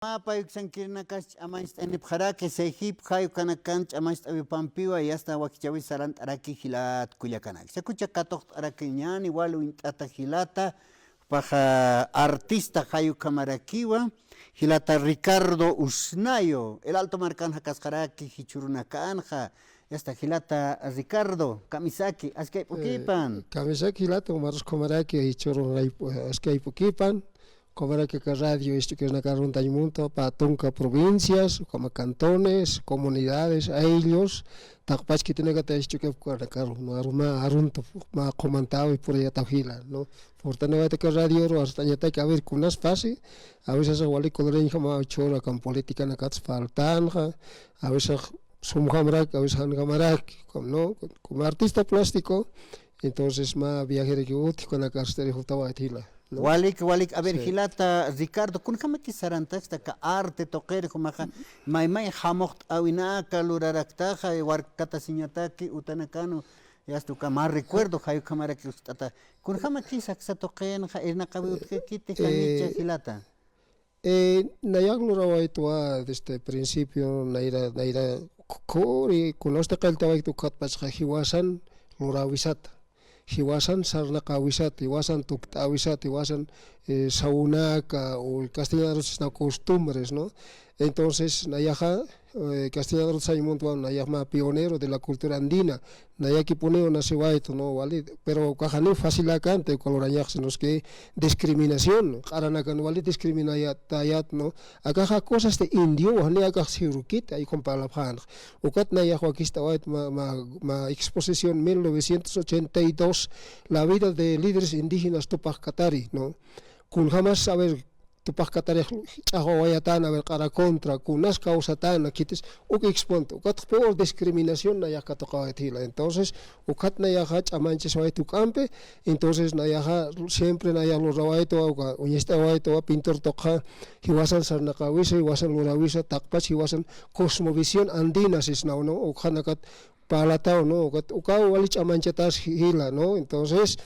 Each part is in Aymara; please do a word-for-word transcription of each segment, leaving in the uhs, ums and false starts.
Mä payuksankirinakas ch'amañcht'anipxaraki, sejip jay ukanakan ch'amañcht'awipampiwa, yasta wakichäwis sarant'araki jilat kullakanaka. Sakucha katuqt'arakiñäni, wal uñt'ata jilata, jupaxa artista jay ukhamarakiwa, jilata Ricardo Usnayo, El Alto markan jakasxaraki, jichhürunakanxa, yasta jilata Ricardo, kamisaki, askayp'ukipan. Eh, kamisaki jilata, umarus ukhamaraki, jichhürun, askayp'ukipan, ukhamaraki aka radio, jichhürunaka aruntañ munta, pä tunka provincias, ukhama cantones, comunidades, ayllos, taqpach khitinakata jichhürunakaru, no, aruma, arunta, mä qhumantäwi puriyataw jila, ¿no? Purtanïwayta aka radioru, arst'añataki, a ver, kunas pasi, a veces wali coloreñjama chhüra, akan politicanakats faltanxa, a veces sumjamarak, a veces janjamarak, como, ¿no? Como artista plástico, entonces mä viajeraki utji, ukanaka arst'arixutawayta jila, ¿no? Walik, walik. A ver, sí, jilata Ricardo, kunjamakis sarantaxta aka arte tuqir, jumaxa maymay jamuqt'äwinaka luraraktaxa, warkkatasiñataki utanakanu, yasta uka mä recuerdo jay ukhamaraki ust'ata. Kunjamakis aksa tuqinxa irnaqawi utjkiti, eh, janicha jilata. Eh, nayax lurawaytwa desde principio, nayra, nayra, k-, kuri, kunasti qilltawayta ukatpachxa jiwasan luräwisata, jiwasan sarnaqäwisata, jiwasan tukt'äwisata, jiwasan, eh, sawunaka, o castellano arut sisna costumbres, ¿no? Entonces, nayaxa, eh, castellano arut sañ munta, nayax mä pionero de la cultura andina, nayakipuniw nasiwaytu, ¿no? Wali, pero ukax janiw facilakanti uka lurañax, sino es que discriminación, q'aranakan wali discriminayat, tayat, ¿no? Akaxa cosas de indio, jani akax sirukit, ay ukham parlapxänxa. Ukat nayax wakist'awayt mä, mä, mä exposición mil novecientos ochenta y dos, la vida de líderes indígenas Tupac Katari, ¿no? Kunjamas, a ver, Tupac Katarix ch'axwawayatän, a ver, q'ara contra, kunas kawsatän, khitis, uk exponta, ukat peor discriminación nayax katuqawayta jila. Entonces, ukat nayaxa ch'amañchaswayta juk'ampi, entonces nayaxa siempre nayax lurawaytwa, uka uñacht'awaytwa, pintor tuqxa, jiwasan sarnaqäwisa, jiwasan luräwisa, taqpach jiwasan cosmovisión andina sisnaw, ¿no? Ukxanakat parlataw, ¿no? Ukat, ukaw wali ch'amañchatas ji-, jila, ¿no? Entonces,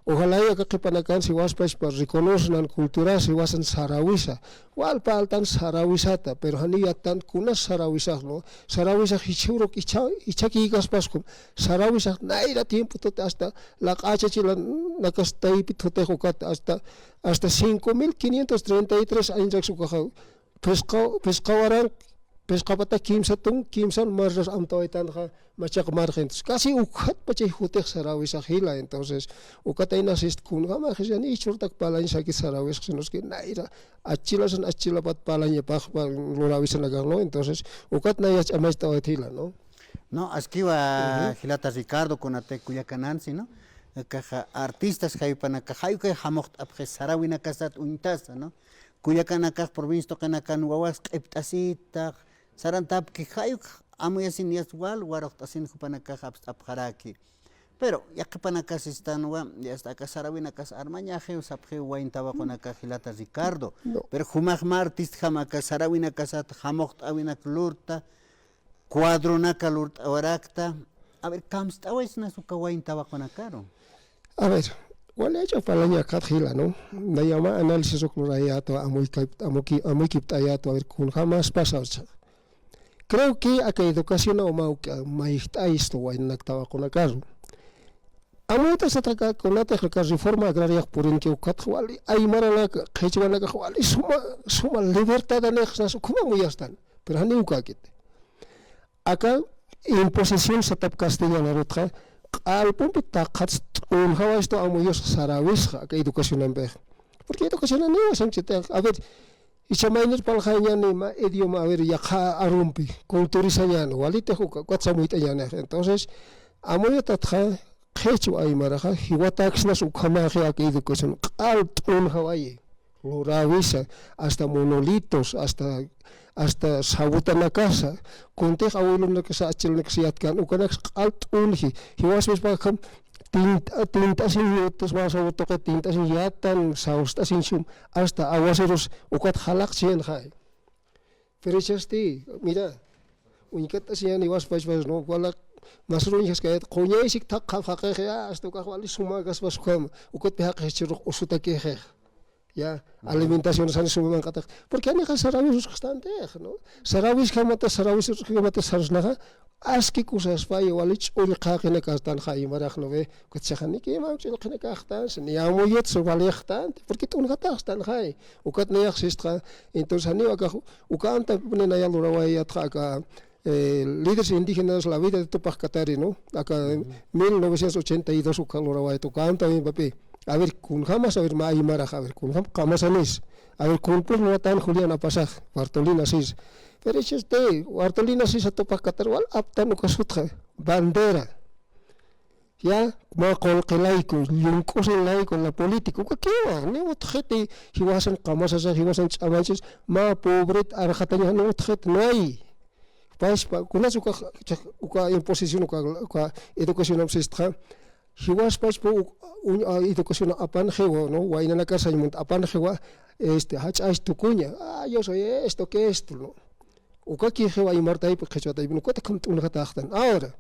ojalá aka qhipanakan siwaspachpa reconocen culturas, jiwasan saräwisa. Wal parltan saräwisata, pero janiw yattan kunas saräwisax, ¿no? Saräwisax jichhüruk ichha-, ichhakïkaspas ukham. Saräwisax nayra tiempo tuti hasta laq'achachila nakas taypi tutix ukat hasta, hasta cinco mil quinientos treinta y tres añrak ukaxa. Phisqa, phisqa waranq, phisqa pata kimsa tunk, kimsan marras amtawaytanxa, machaq marxa. Entonces, casi ukhatpachay jutix saräwisax jila. Entonces, ukat aynasist kunjamaxis, janiw jichhürtak parlañasakit saräwisax, sino es que nayra, achilasan, achilapat parlañapax, pa-, luräwisanakax, ¿no? Entonces, ukat nayax ch'amacht'awayta jila, ¿no? No, askiwa, ujú, jilata Ricardo, kunatï kullakanansi, ¿no? Akaxa artistas jay jupanakax, jay ukay jamuqt'apxi saräwinakasat uñtasa, ¿no? Kullakanakax provincia tuqinakan wawas q'ipt'asita, sarantapki jay uk amuyasin yasta wal waruqt'asin jupanakax apst'apxaraki. Pero yaqhipanakax sistanwa, yasta aka saräwinakas armañaxiw sapxiw wayn tawaqunakax jilata Ricardo. No. Pero jumax mä artistjam aka saräwinakasat jamuqt'äwinak lurta, cuadronaka lurt'awarakta. A ver, kamst'awaysinas uka wayn tawaqunakaru. A ver, wali jach'a parlañakat jila, ¿no? Naya mä análisis uk lurayätwa, amuykip-, amuki-, amuykipt'ayätwa, a ver, kunjamas pasawcha. Creo que aka educación uma uk mayjt'ayistu waynanak tawaqunakaru. Amuytasataka kunatix aka reforma agrariax purinki ukatxa wali aymaranaka, qhichwanakax wali suma, suma libertadanix sas ukham amuyastan. Pero janiw ukäkiti. Aka imposición satap castellano arutxa, q'alpumpi taqhats t'unjawayistu amuyus saräwisxa aka educacionampix. Porque educacionaniwa sanchitix, a ver, jichha maynir parlxañäni mä idioma, a ver, yaqha arumpi, culturizañäni, walitix uka, ukat amuyt'añänix. Entonces, amuyutatxa, qhichwa aymaraxa, jiwataksnas ukhamäxi aka educación, q'al t'unjawayi. Luräwisa, hasta monolitos, hasta, hasta sawutanakasa, kuntix abuelonakasa, achilonakasa yatkan, ukanaks q'al t'unji, jiwaspas ukham tint'a, tint'asin yutas, mä sawuta tuqi tint'asin yatan, sawst'asin sum, hasta aguaceros, ukat jalaqchïnxay. Pero jichhasti, mira, uñkatt'asiñäni jiwaspachpas, ¿no? Wala, masür uñjaskayät, quñaysik thaq jaqixi, hasta ukax wali sumäkaspas ukham, ukatpi jaqix jichhürux usutakixi. Ya, alimentación sani suma manq'atax. Porque janixa sarawis usxtantix, ¿no? Sarawis jamata, sarawis jamata sarusnaxa, aski cosas falla, wali ch'ull qhaqinakaxtan jay marax, ¿no ve? Ukat saxaniki ima ch'ull qhaqinakaxtan, ni amuyut subalixtan, porque t'unjataxtan jay. Ukat nayax sistxa, entonces janiw akax, uka amtapuni naya lurawayatxa aka, eh, líderes indígenas, la vida de Tupac Katari, ¿no? Aka mil novecientos ochenta y dos uka lurawayat, uka amtapuni papi. A ver, kunjamas, a ver, mä aymarax, a ver, kunjam qamasanis. A ver, kunpis luwatan Julián Apasax, Bartolina Sis. Pero es este, Bartolina Sis a Tupac Katari wal aptan uka sutxa, bandera. Ya, mä qullqi layku, llunk'usin layku, la política, uka kiwa, ni utjiti, jiwasan qamasasa, jiwasan ch'amanchis, mä pobret arxataña, ni utjit, no hay. Pachpa, kunas uka, uka imposición, uka, uka educación am sistxa, jiwas pachpa, u-, uñ-, a, educación apanxiwa, ¿no? Waynanakar sañmunt apanxiwa, este, jach'ax tukuña, ah, yo soy esto, que esto, ¿no? Uka kixiwa aymar taypi, qhichwa taypi, ukat akham t'unjataxtan. Ahora,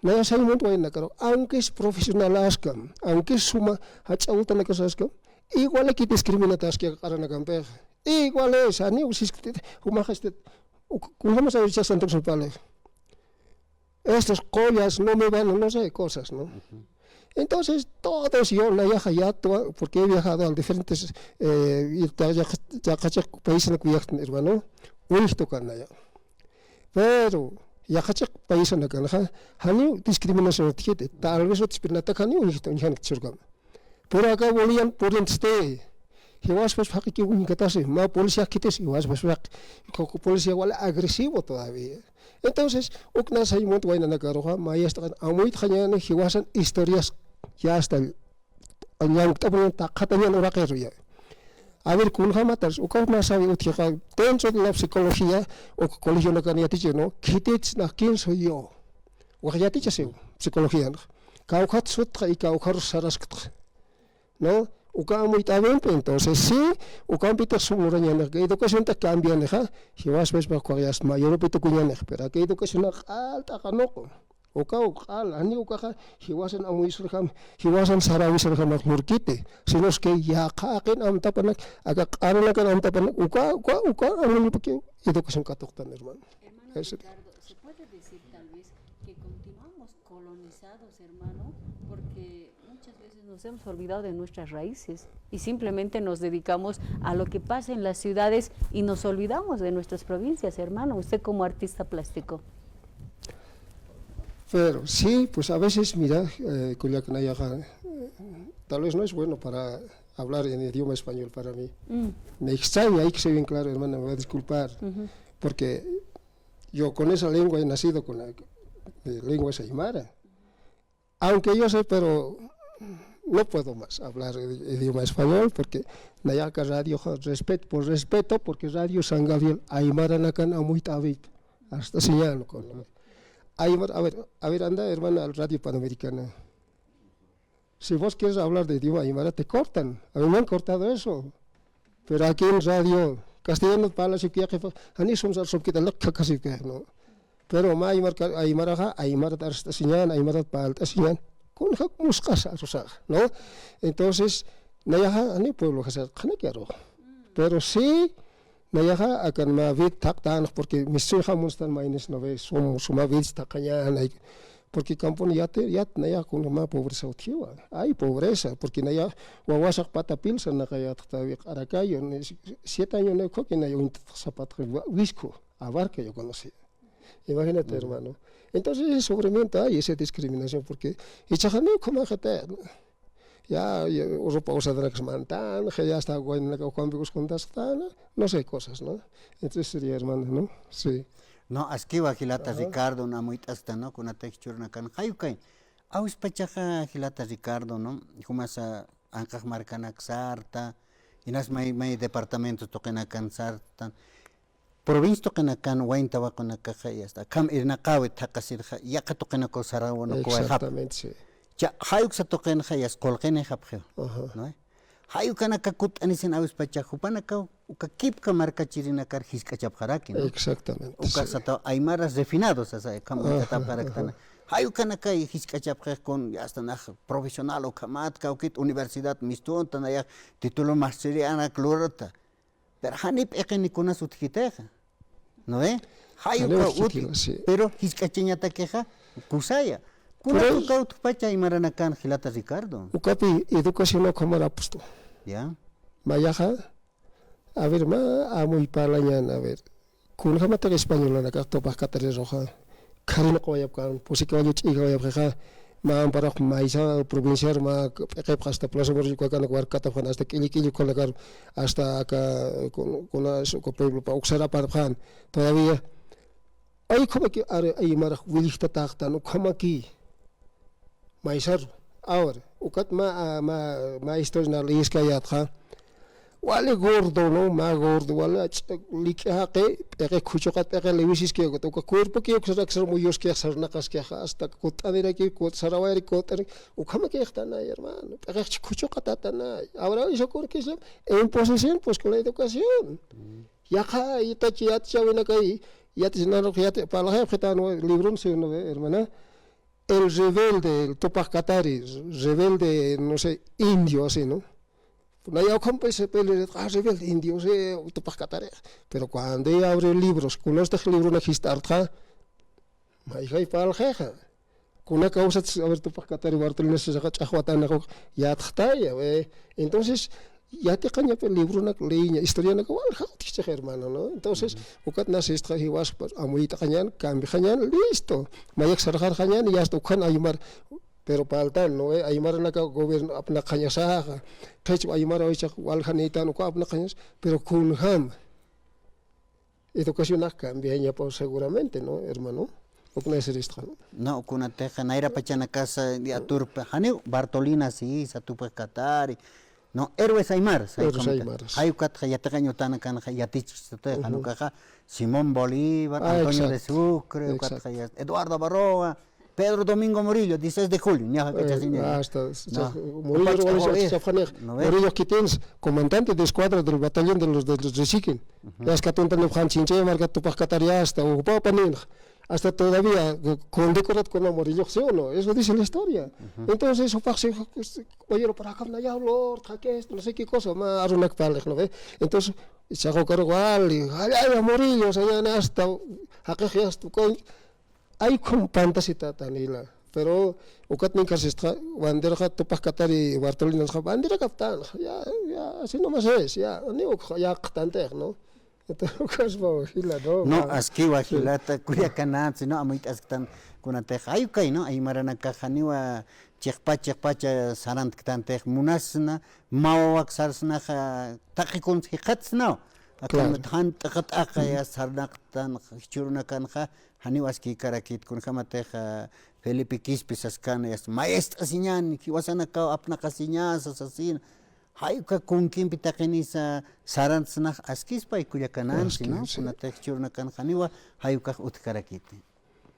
naya sañmunt waynanakar, aunque es profesional askam, aunque es suma, jach'a ultanakas askam, igual aquí discriminataski q'aranakampix. Igual es, ani usis, jumaxastit, u-, kunjamas a ver, chastan tuksupale. Estos collas no me van, no sé, cosas, ¿no? Entonces, todos yo, nayaxa yatwa, porque he viajado a diferentes, eh, y ta-, yaq-, yaqachiq paisanakan, hermano, uñjtukan naya. Pero, yaqachiq paisanakanxa, janiw discriminación utjiti, tal vez utjpirnatak janiw uñjtu, uñjanik churkama. Pero acá volían por este. Jiwaspas jaqiki uñkatasi, mä policía khitis, jiwaspas jaq. Coco policía wal agresivo todavía. Entonces, ukna sañmunt waynanakaruxa, mä yast'an amuytxañani, jiwasan historias, ya está, ñankt'apunian taqhatañan uraqiru ya. A ver, kunjamatas, uka mä sawi utjixa, dentro de la psicología, o colegio nakan yatichi, ¿no? Khitits na, ¿quién soy yo? Wax yatichasiw, psicología, ¿no? Kawkhat sutxa y kawkharus sarasktxa. ¿No? Uka amuyt'awimpi, entonces, sí, ukampitix sum lurañänixa, educacionta cambianixa, jiwaspas pakuqyas mayorupi tukuñänix, pero aka educaciona q'al t'aqanuqu. Ukaw q'al, ani ukaxa, jiwasan amuysirjam, jiwasan sarawisirjamax lurkiti, sino es que yaqhaqin amtapanak, aka q'aranakan amtapanak, uka, uka, uka, amuyupaki educación katuqtan, hermano. Hermano Ricardo, ¿se puede decir tal vez que continuamos colonizados, hermano? Porque muchas veces nos hemos olvidado de nuestras raíces y simplemente nos dedicamos a lo que pasa en las ciudades y nos olvidamos de nuestras provincias, hermano, usted como artista plástico. Pero sí, pues a veces, mira, eh, kullaka nayaxa, eh, tal vez no es bueno para hablar en idioma español para mí. Mm. Me extraña, hay que ser bien claro, hermana, me va a disculpar, porque yo con esa lengua he nacido con la, eh, lengua es aymara. Aunque yo sé, pero no puedo más hablar el idioma español porque nayaxa radio, respeto, por respeto, porque Radio San Gabriel, aymaranakan amuyt'awit, hasta señal, ¿no? Aymar, a ver, a ver, anda, hermana, al Radio Panamericana. Si vos quieres hablar de idioma aymara, te cortan. A mí me han cortado eso. Pero aquí en radio, castellano, pala, si quiere, jani sum sal sum quita, la caca, si quiere, ¿no? Pero mä aymar, aymaraxa, aymarat arst'asiñän, aymarat parlt'asiñän, kunjak musqasa arusaxa, ¿no? Entonces, nayaxa, ani pueblo jasa, qhanaki aru. Pero sí, nayaxa, akan mä vid thaqtänx, porque mistsuñxa munstan maynis, ¿no ve? Sum, suma vid thaqañän, porque campon yat, yat, nayaxa, kun mä pobreza utjiwa. Ay, pobreza, porque nayaxa, wawasax pata pilsa, naqayatxta, wiq arakayo, siete años, ¿no? Creo que nayaxa, uñt'atxa sapatxa, wisku, abarca, yo conocí. Imagínate, hermano. Entonces, ese sufrimiento hay, esa discriminación, porque, y chajani, como que te, ya, ya, ropa usada que se mantan, que ya está, bueno, que cuando vos contas, no sé, cosas, ¿no? Entonces sería, hermano, ¿no? Sí. No, askiwa jilata Ricardo, na muy tasta, ¿no? Con la textura, na can, jayukay. Awis pachaja, jilata Ricardo, ¿no? Jumasa, anqaj markanak sarta, inas may, may departamento tuqinakan sarta, provincia tuqinakan, wayn tawaqunakaxa, y hasta akham irnaqäwi thaqasirxa, yaqa tuqinaku saraw, ¿no? Exactamente, sí. Cha, jay uksa tuqinxa, yas qullqinixapxiw, ¿no? Jay ukanaka kutt'anisin awis pacha, jupanakaw, uka kipka markachirinakar jisk'achapxaraki, ¿no? Exactamente, sí. Uka sataw aymaras refinados, sasa, akham uñkatapxaraktana. Jay ukanakay jisk'achapxix kun, ya hasta nax profesional ukhamat, kawkit universidad mistunta, nayax título maestríanak lurta. Pero jani p'iqini kunas utjkitixa. ¿No ve? Jay uka utji, pero jisk'achañatakixa kusaya. Kunat uka utjpacha aymaranakan jilata Ricardo. Ukapi educación ukhamarapustu. Ya. Mayaxa, a ver, mä amuy parlañan, a ver. Kunjamatix españolanakax Tupac Katariruxa. Kharin quwayapkan, pusi caballo ch'iyjawayapxixa, mä amparux maysa provinciar mä p'iqipx hasta Plaza Murillo ukanak warkatapxan, hasta k'illi k'illi ukanakar, hasta aka, kun-, kunas uka pueblopa uksaraparapxan, todavía. Ay, ukhamaki, ari, aymarax willjtataxtan, ukhamaki. Maysaru. Ahora, ukat mä, a, mä, mä historia na liskayatxa. Wali gordo, ¿no? Mä gordo, wali ach-, lik'i jaqi, p'iqi khuchuqat, p'iqi liwisiski, ukat uka cuerpo ki, uksar, uksar muyuski, sarnaqaski, hasta kut'aniraki, kut-, sarawayri, kut'ani, ukhamakixtanay, hermano. P'iqix khuchuqatatanay. Ahora, eso con que se, en posesión, pues, con la educación. Yaqha, itachi, yatchawinakay, yatchinarux, yat-, parlaxay, objetan, ¿no? Libron, sí, ¿no ve, hermana? El rebelde, el Tupac Katari, rebelde, no sé, indio, así, ¿no? Nayaw ukham, pues, se pele, ah, rebelde, indio, sí, Tupac Katari. Pero cuando ella abre libros, kunastix libronak jist'artxa, mayjay parlaxixa. Kuna kawsat, a ver, Tupac Katari Bartolina sasaxa ch'axwatanax uk yatxtaya, ve. Entonces, yatiqañapi libronak leeña, historianak walja utjchix, hermano, ¿no? Entonces, ukat na sistxa jiwaspa, amuyt'añan, cambiañan, listo. Mayak sarxarxañan, ya está, ukan aymar, pero paltan, ¿no? Eh, aymaranaka gobierno apnaqañasaxa, qhichwa aymara wichax walja nitan, uka apnaqañas, pero kunjam. Educación cambiañapa seguramente, ¿no, hermano? Uknay siristxa, ¿no? No, kunatixa, nayra pachanakasa, ya turpa, janiw, Bartolina, sí, sa Tupac Katari, no, héroes aymaras, héroes aymaras. Jay ukatxa yatiqañ utanakanxa, yatichistataxa, ukaxa, Simón Bolívar, ah, Antonio de Sucre, exacto, ukatxa ya, Eduardo Avaroa, Pedro Domingo Murillo, dieciséis de julio, ñaxa kachasiña. Hasta, no. Murillo, Murillo Quitins, comandante de escuadra del batallón de los, de los Risiquin. Ya es que atuntan de Juan Chinche, marca Tupac Katari hasta, o Papa Ninja. Hasta todavía, eh, condecorado con la Murillo, ¿sí o no? Eso dice la historia. Entonces, su paxi, oye, para acá, no, ya habló, que esto, no sé qué cosa, ma, arunak palik, ¿no ve? Entonces, se hago cargo, ay, ay, ay, Murillo, o sea, ya hasta, acá, ya hasta, con, ay, con pantasita, Tanila. Pero, ukat ninkarsistaxa, banderaxa, Tupac Katari, Bartolina, bandera capitán, ya, ya, así nomás es, ya, ni uk-, ya, qtantex, ¿no? Entonces, ukas, jila, ¿no? No, askiwa, jilata, kullakanansi, ¿no? Amuyt'asktan, kunatixa, ay, ukay, ¿no? Aymaranakaxa, janiwa, chiqpach, chiqpacha, sarantktantixa, munasna, mä wawak sarsnaxa, taqi kuns jikxatsnaw. Claro. Akan jan t'aqat'aqa, ya, sarnaqtan, jichhürunakanxa, janiw askïkarakit, kunjamatixa, Felipe Quispe saskana, ya, maestro, asiñan, jiwasanakaw apnaqasiñasa, sasina. Jay uka kunkimpi taqinisa sarantsnax askispay kullakanansi, ¿no? Askï, sí. Kunatix jichhürunakanxa janiwa jay ukax utjkarakiti.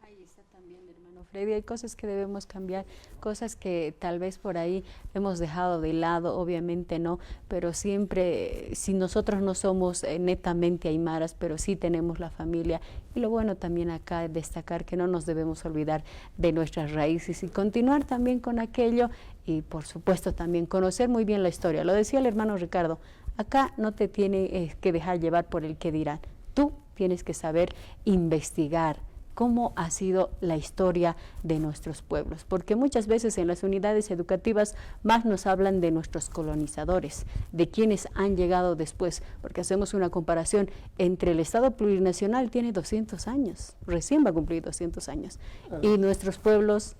Ahí está también, hermano Freddy. Hay cosas que debemos cambiar, cosas que tal vez por ahí hemos dejado de lado, obviamente no, pero siempre, eh, si nosotros no somos, eh, netamente aymaras, pero sí tenemos la familia. Y lo bueno también acá destacar que no nos debemos olvidar de nuestras raíces y continuar también con aquello y, por supuesto, también conocer muy bien la historia. Lo decía el hermano Ricardo, acá no te tiene, eh, que dejar llevar por el qué dirán. Tú tienes que saber investigar cómo ha sido la historia de nuestros pueblos, porque muchas veces en las unidades educativas más nos hablan de nuestros colonizadores, de quienes han llegado después, porque hacemos una comparación entre el Estado plurinacional, tiene doscientos años, recién va a cumplir doscientos años, y nuestros pueblos,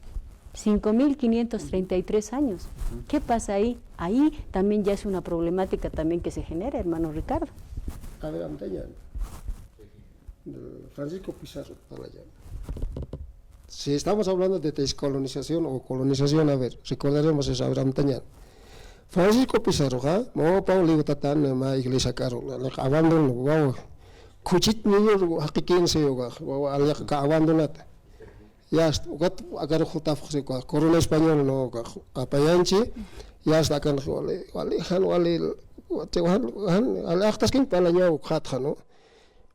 cinco mil quinientos treinta y tres años. ¿Qué pasa ahí? Ahí también ya es una problemática también que se genera, hermano Ricardo. A ver, Antaña. Francisco Pizarro, parlañan. Si estamos hablando de descolonización o colonización, a ver, recordaremos eso, a ver, Antaña. Francisco Pizarro, ¿ja? Mo Pablo Iwatatan, ma iglesia caro, la, la abandono, guau. Kuchit niño, jaqi quince, guau, guau, aliaq ka abandonata. Ya está, ukat, akar jutaf, corona español, no, ka, kapayanchi, ya está, akan, wali, wali, jan, wali, jan, jan, wali, aktas kin palaña, ukat, ¿no?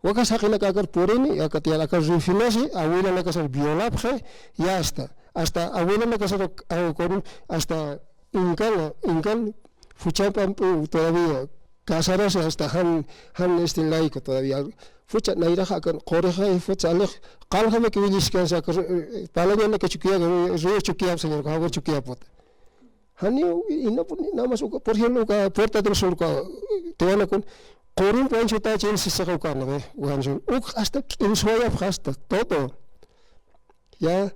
Wakas jaqinakakar purini, aka tiyar aka refinasi, abuelanakasar violapxi, ya está. Hasta abuelanakasar, ah, con, hasta inkan, inkan, fuchampan, uh, todavía casarasi hasta jan, jan este laico todavía. Fucha nayraxa akan, qurixa, fucha alix, qalxamaki williskansa, aka, eh, palañanaka Chukiyaga, río Chukiyaga, señor, jawa Chukiyaga puta. Janiw, inapuni, nada más uka, por ejemplo, uka Puerta del Sol, uka, tiwanakun, qurump wañchutachin sisixa ukan, ¿no ve? Wañchun, uk hasta k'imswayapx hasta, todo. Ya,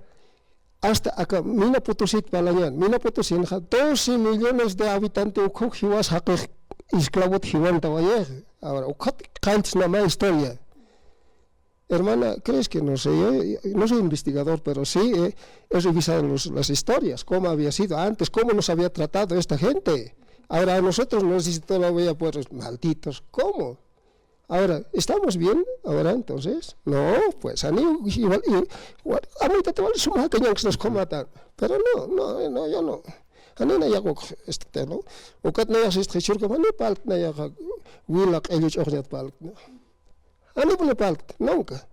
hasta aka Mina Potosit palañan, Mina Potosinxa doce millones de habitante ukhaw jiwas jaqix esclavot jiwantawayix. Ahora, ukhat qalltsnama historia. Hermana, ¿crees que no sé? Yo, yo no soy investigador, pero sí, eh, he revisado los, las historias, cómo había sido antes, cómo nos había tratado esta gente. Ahora a nosotros nos dice todavía, pues, malditos, ¿cómo? Ahora, ¿estamos bien ahora entonces? No, pues, ani, igual, igual, a mí te vale suma que nos comatan. Pero no, no, no, yo no. Ani na yago, este, ¿no? Ukat na ya se este, churka, ani palt na ya, wila, ellos, ojo, ya palt, ¿no? Ani puni palta, nunca.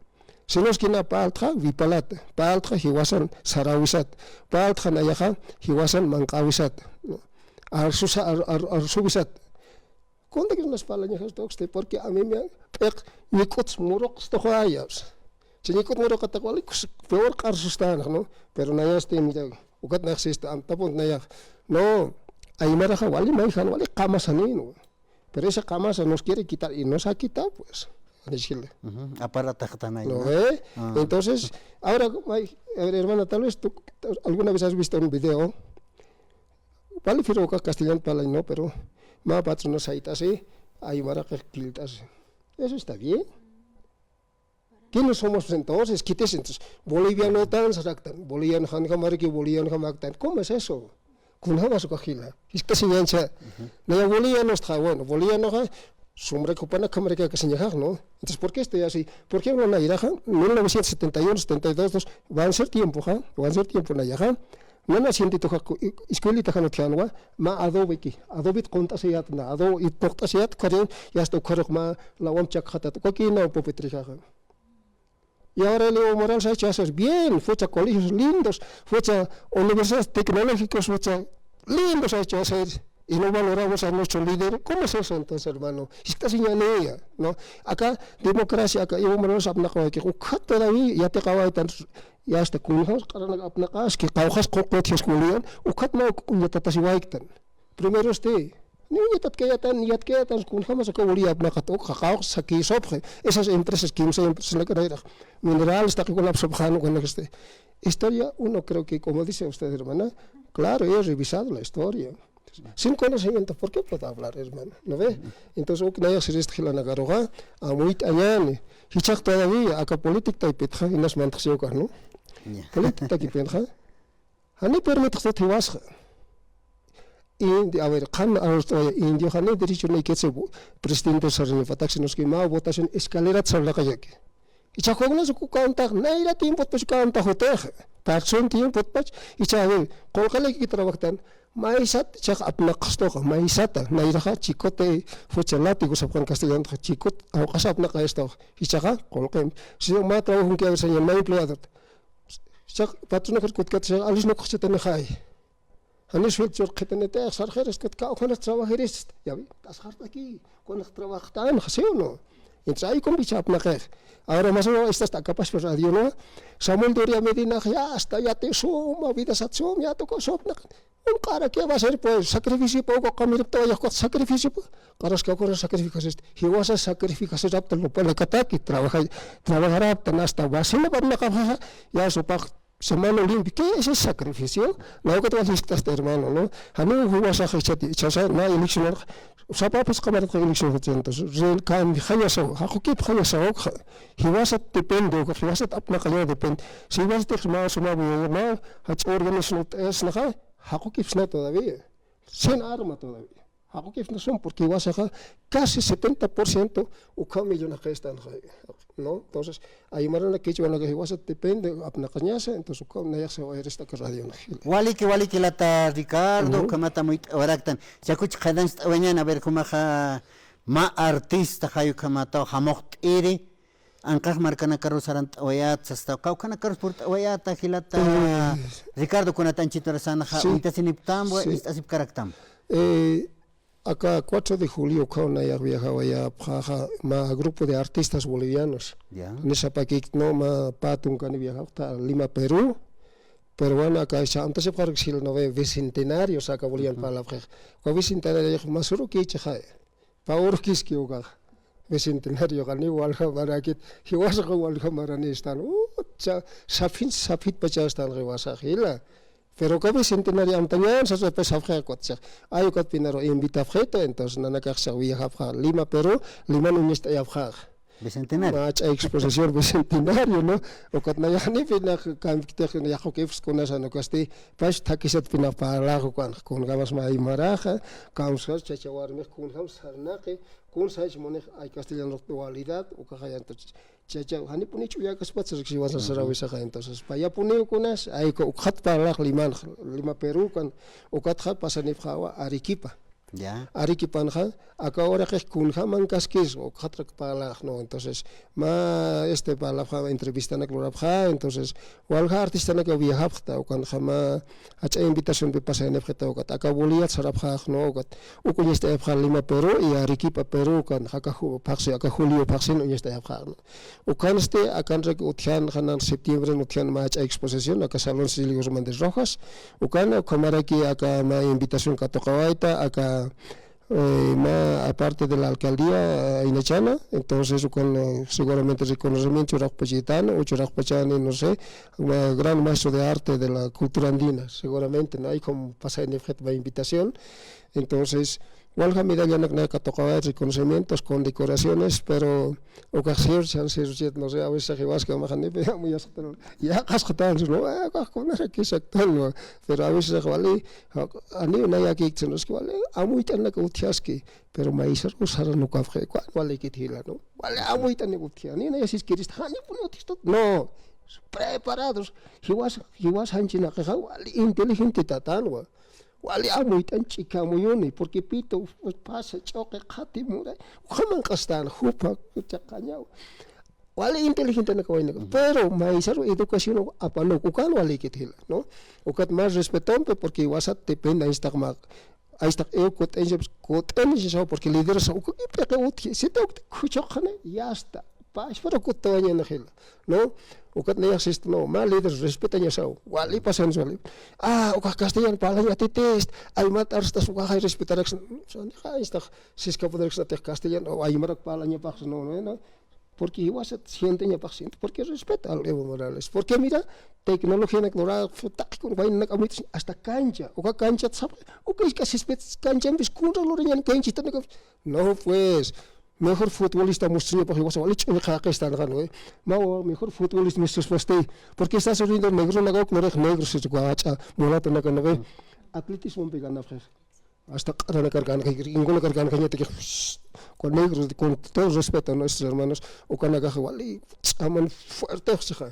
Sino es que na palta, wipalata. Palta, jiwasan, sarawisat. Palta, nayaxa, jiwasan, manqawisat. Arsusa, ar, ar, arsuwisat. Kunta que unas palañajas toxte, porque a mí me han, p'iq, ñik'ut muruq, esto joyas. Si ñik'ut muruq, atacualikus, peor qarsustan, ¿no? Pero nayasti, mira, ukat naxsista, am, tapun nayax. No, aymaraxa, wali, mayjan, wali, qamasani, ¿no? Pero esa camasa nos quiere quitar y nos ha quitado, pues. Decirle. Ujú, aparataxtanay, ¿no? ¿No ve? Ah. Entonces, ahora, ay, a ver, hermana, tal vez tú alguna vez has visto un video. Vale, pero acá castellano para no, pero ma patrona saita así, ay, maraca, quilta así. Eso está bien. ¿Quiénes somos entonces? ¿Quiénes entonces? Boliviano tan saraktan, boliviano han hamarki, boliviano hamaktan. ¿Cómo es eso? Kunhamas ukajila. Esta enseñanza. Ujú. Naya boliviano está, bueno, boliviano ha, sumra kupana kamarika que señajar, ¿no? Entonces, ¿por qué estoy así? ¿Por qué una nairaja? Mil novecientos setenta y uno, setenta y dos, dos, van a ser tiempo, ¿ha? Van a ser tiempo, nayaja. Nana siente toja, escuelita janot janwa, ma adobe ki, adobe tonta se yat na, adobe tonta se yat, karen, ya está, ukarok ma, la wam chak jatat, koki na, popetrijaja. Y ahora el Evo Morales ha hecho hacer bien, fecha colegios lindos, fecha universidades tecnológicos, fecha lindos ha hecho hacer, y no valoramos a nuestro líder. ¿Cómo es eso entonces, hermano? Si está señalía, ¿no? Acá, democracia, acá, Evo Morales apnaqawaki, ukat todavía, ya te acaba de tan, ya está, con nosotros, apnaqas, que caujas, con coches, con león, ukat no, ya te estás igual. Primero este, ni uñatat kayatan, ni yat kayatan, kunjamas aka wali apnaqat, uk, jaqawq, saki, sopxe. Esas empresas, kimsa empresas, la carrera, minerales, taqi, kunap sopxan, con este. Historia, uno creo que, como dice usted, hermana, claro, he revisado la historia. Sin conocimiento, ¿por qué puedo hablar, hermano? ¿No ve? Entonces, uk, naya, si este, la nagaroga, a muy tañani. Hichak todavía, aka política, y petja, y nas mantaxioka, ¿no? Ya. Política, y petja. Jani permitxtut jiwasxa. Indi, a ver, qan arust'awaya indio, jani derecho naykitsi bu-, presidente sarnipatak, sino es que ma votación escalera sarnaqayaki. Icha jugnas ku kantax, nayra tiempot pach kantax utix. Parson tiempot pach, icha, a ver, qulqalaki trabajtan, maysat, icha apnaqastoq, maysata, nayraxa, chicote, fucha látigo, sapxan castellano, chicote, awqas apnaqastoq, ichaxa, qulqim. Si ma trabajo que a ver, señor, ma empleado. Icha, patrona, kutkat, alis no kuxchatani jay. Janis sueldo churqhitanitix, sarxirist, kawkhanas trabajarist. Ya vi, tasxartaki, kunax trabajtan, ¿sí o no? Entonces, ahí con bicha apnaqix. Ahora más o menos, esta está capaz, pues, radio, ¿no? Samuel Doria Medina, ya está, ya te suma, vida sat suma, ya tocó sopnaq. Un cara que va a ser, pues, sacrificio, poco, camino, todo, ya, sacrificio, pues. Caras que ocurre, sacrificas este. Jiwasa sacrificas este, apta, lo pone kataki, trabaja, trabajar apta, hasta vacina, para la caja, ya, su paja. Semana limpia, ¿qué es ese sacrificio? La otra vez está este hermano, ¿no? Jani jiwasax ichati, ichasa, na eleccionar, sapapis qamarat elección, entonces, rel cambio, jañasaw, jaqukip jañasaw, jiwasat depende, jiwasat apnaqaña depende. Si jiwasat ma suma, ma, jach organización es, naja, jaqukip sna todavía. Sin arma todavía. Jaqukipxna sum, porque jiwasaxa casi setenta por ciento ukham millonaqistan, ¿no? Entonces, aymarana kichwanaka jiwasa depende, apnaqañasa, entonces, ukham nayaxsa wayristak radionaka. Waliki, waliki lata Ricardo, ujú, ukhamata muyt'awaraktan. Chakuch qhitancht'awañan, a ver, jumaxa mä artista, jay ukhamata, jamuqt'iri, Anqax markanakaru sarant'awayät, sasta, kawkhanakarus purt'awayäta, jilata Eh, Ricardo, kunat anchhit urasanxa, sí, uñtasinipktam, sí, ist'asipkaraktam. Eh, aka cuatro de julio ukkhaw nayax viajawayapxäxa, mä grupo de artistas bolivianos. Ya. Nisapakïkt, no, mä pä tunkani viajapxta Lima, Perú. Pero bueno, aka amtasipxaruk jila, no ve, bicentenario saka bolivian parlapxix. Uka bicentenario mä surukïchixay. Pä urukiski ukax. Bicentenario qaniw walja marakit, jiwasax walja maranïstan. Ucha, saphin, saphin pachastan jiwasax jila. Pero uka bicentenario amtañan sasa, pues, sapxi ukat chix. Ay, ukatpinaru invitapxitu, entonces nanakax chix viajapxa Lima, Perú, Liman uñast'ayapxäx. Bicentenario. Mach'a exposición bicentenario, ¿no? Ukat nayax janipinax kamkitix yaqhukipxs kunasan ukasti, pues, thakisatpinax parlax ukanx, kunjamas mä aymaraxa, kamsas chacha warmix kunjam sarnaqi, kunsach munix ay castellano dualidad, ukaxay entonces, chacha, janipuni ch'uyakäspat saraksï jiwasan sarawisaxa, entonces, payapuniw kunas, ay, uka, ukxat parlax Limanx, Lima, Perú, kan, ukatxa pasanipxäwa Arequipa. Ya. Arequipanxa, aka uraqix kunjamankaskis, ukxatrak parlax, ¿no? Entonces, mä, este, parlapxä, entrevistanak lurapxä, entonces, walja artistanak viajapxta, ukanxa mä, jach'a invitacionpi pasayanipxita, ukat, aka Bolivia sarapxäx, ¿no? Ukat, uk uñast'ayapxä Lima, Perú, y Arequipa, Perú, kan, aka ju-, phaxsi, aka julio phaxsin uñast'ayapxäx, ¿no? Ukansti, akanrak utjan, janan septiembre utjan mä jach'a exposición, aka Salón Cecilio Guzmán de Rojas, ukan, ukhamaraki aka mä invitación katuqawayta, aka, eh, mä aparte de la alcaldía, eh, aynachana, entonces, ukan, eh, seguramente reconocimiento churaqpachitani, o churaqpachani, no sé, ma-, gran maestro de arte de la cultura andina, seguramente, ¿no? Ahí como pasa en efecto la invitación, entonces, walja medallanak katuqaway, reconocimientos, condecoraciones, pero ukax sirchan, sirchet, no sé, a veces jiwaskamax janipi amuyasxtan, yaqhasxtan, ¿no? Ah, ukax kunaraki exacto, ¿no? Pero a veces wali, ani nayakïktan, es que wali, amuyt'anak utjaski, pero maysar usaran ukapxi, kuan walikit jila, ¿no? Wali amuyt'anak utja, ani nayasiskirist, janipuni utjistat, no, preparados, jiwas, jiwas janchinaqixa, wali inteligente tatan, wa. Wali amuyt'an ch'ika amuyuni, porque pito, pasa, ch'uqi, qhati, muray, ukham manq'astan, jupa, chaqañaw. Wali inteligentenaka waynaka. Pero maysaru educación apanuk, ukan walikit jila, ¿no? Ukat más respetompi, porque jiwasat depende, aystak ma, aystak ew kut'añsa, kut'añsa, porque lideresa, uka, ipiqa utji, sita ukta, khuchuqani, ya está. Pashpara kutawañana jila, ¿no? Ukat nayax sista, no, mä líder respetañasaw, wali pasañas wali. Ah, ukax castellano parlaña atitist, aymat arstas ukaxay respetarax, sanixa, aystak, siska poderex natix castellano, o aymarak parlañapax, no, no, no. Porque jiwasat sienteñapax siente, porque respeta al Evo Morales. Porque mira, tecnología nak lura, taqikun waynanak amuytas, hasta cancha, uka cancha, sab, uka iska sispet, cancha, bis, kunra lurañan, canchita, no, pues, mejor futbolista musuñapax jiwasa, wali ch'uñqaqistan, ¿no? Ma, mejor futbolista mususpasti. Porque Estados Unidos negro, naga uk lurix negro, si guacha, mulato, naga, ¿no? Atletismo, ganapxi. Hasta q'aranakar gankaña, ingunakar gankañataki, con negros, con todo respeto, ¿no? Estos hermanos, ukanakax wali ch'aman fuerte, o sea,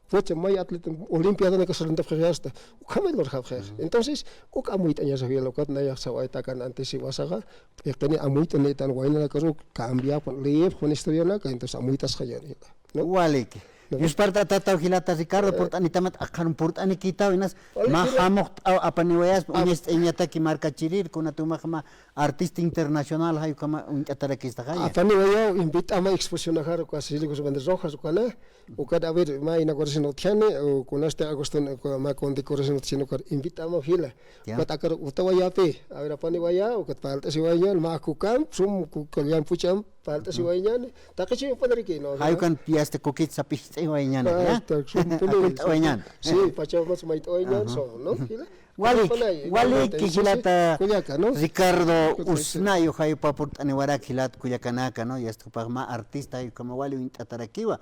fuerte, may atleta, olimpiadanaka sarantapxi hasta, ukhamay lurxapxi. Entonces, uk amuyt'añasa jila, ukat nayax sawaytakan antes jiwasaxa, p'iqtani amuyt'anitan waynanakaru, cambiapan, leepxpan historianaka, entonces amuytasxañan jila. ¿No? Waliki. ¿No? Yuspart'atataw jilata Ricardo, eh, purt'anitamat, aqhan purt'anikitaw, inas, wali, mä jila, jamuqt'aw apaniwayaspa, ah, uñast'añataki markachirir, kunatumax mä artista internacional, jay ukhama uñt'atarakistxa, ya. Apaniwayaw, invit'ama exposicionajar, uka Cecilio Guzmán de Rojas, ukana, ukat, a ver, mä inauguración utjani, o kunasti Agustín, uka mä condecoración utjani, ukat invit'ama jila. Ya. Ukat akar utawayapi, a ver, apaniwaya, ukat palt'asiwayañan, mä kukamp, sum, ku, kallampuchamp, palt'asiwayañan, taqichi upanariki, ¿no? Jay ukan piasta kukit sapixt'awayañan, ah, ya? Taqichi upanariki. Uñt'awayañan. Sí, pachamas mayt'awayañan, so, ¿no? Jila. Walik, upanay, walik, entonces, jilata, kullaka, ¿no? Ricardo Usnayo, jay upa purt'aniwarak jilat kullakanaka, ¿no? Yasta jupax mä artista, jay ukhama wali uñt'atarakiwa.